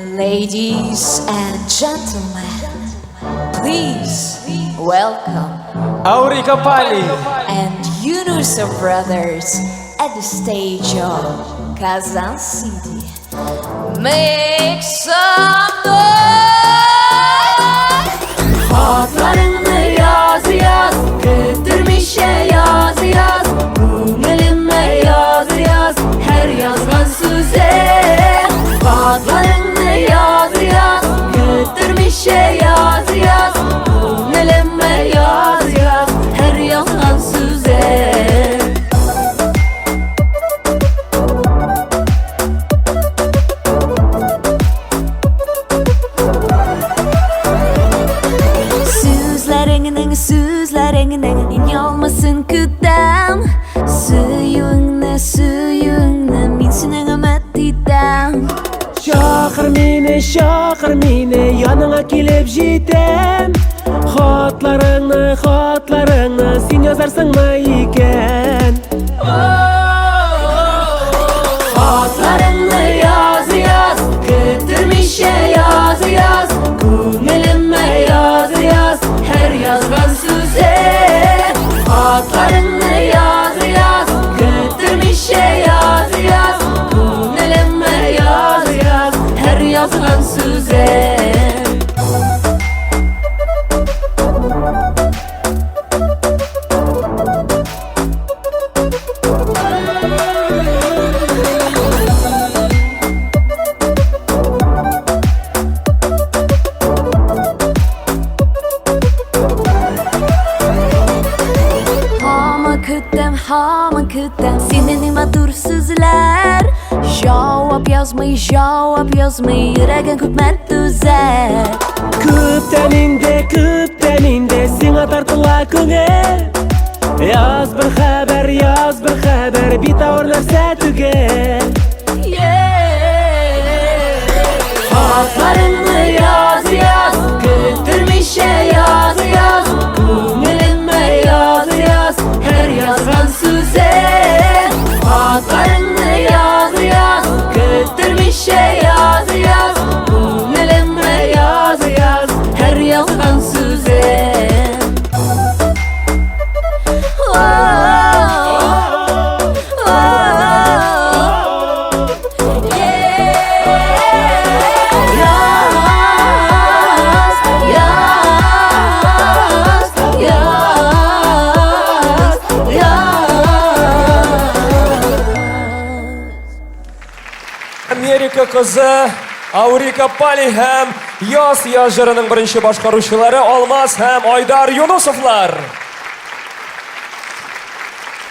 Ladies and gentlemen, please welcome Aurika Pali and Yunusov brothers at the stage of Kazan City. Make some noise! Хатларыңны яз, яз, көттермичә яз, яз, күңелемә яз, яз, һәр язган сүзең. Хатларыңны яз, яз, көттермичә яз, яз, күңелемә яз, яз, һәр язган сүзең. Сүзләреңнең, сүзләреңнең Ялмасын көтәм. Сөюеңне, сөюеңне Мин синең өмет итәм. Чакыр мине, чакыр мине, яныңа килеп җитәм. Хатларыңны, хатларыңны син язарсыңмы икән? Хатларыңны яз, яз, көттермичә яз, яз, күңелемә яз, яз, һәр язган сүзең. Хатларыңны яз, яз, көттермичә яз, яз, күңелемә яз, яз, һәр язган сүзең. Һаман көтәм, һаман көтәм Синең матур сүзләр. Җавап язмый, җавап язмый Йөрәгең күпме түзәр. Күптән инде, күптән инде сиңа тартыла күңел. Яз бер хәбәр, яз бер хәбәр, бит авыр нәрсә түгел. Хатларыңны яз, яз, көттермичә яз, яз, күңелемә яз, яз, һәр язган сүзең. Хатларыңны яз, яз, көттермичә яз, яз, күңелемә яз, яз, һәр язган сүзең. Oh, oh, yeah. Яз, яз, яз, яз. Америка кызы Аурика Пали һәм Яз яз җырының беренче башкаручылары Алмаз һәм Айдар Юнусовлар.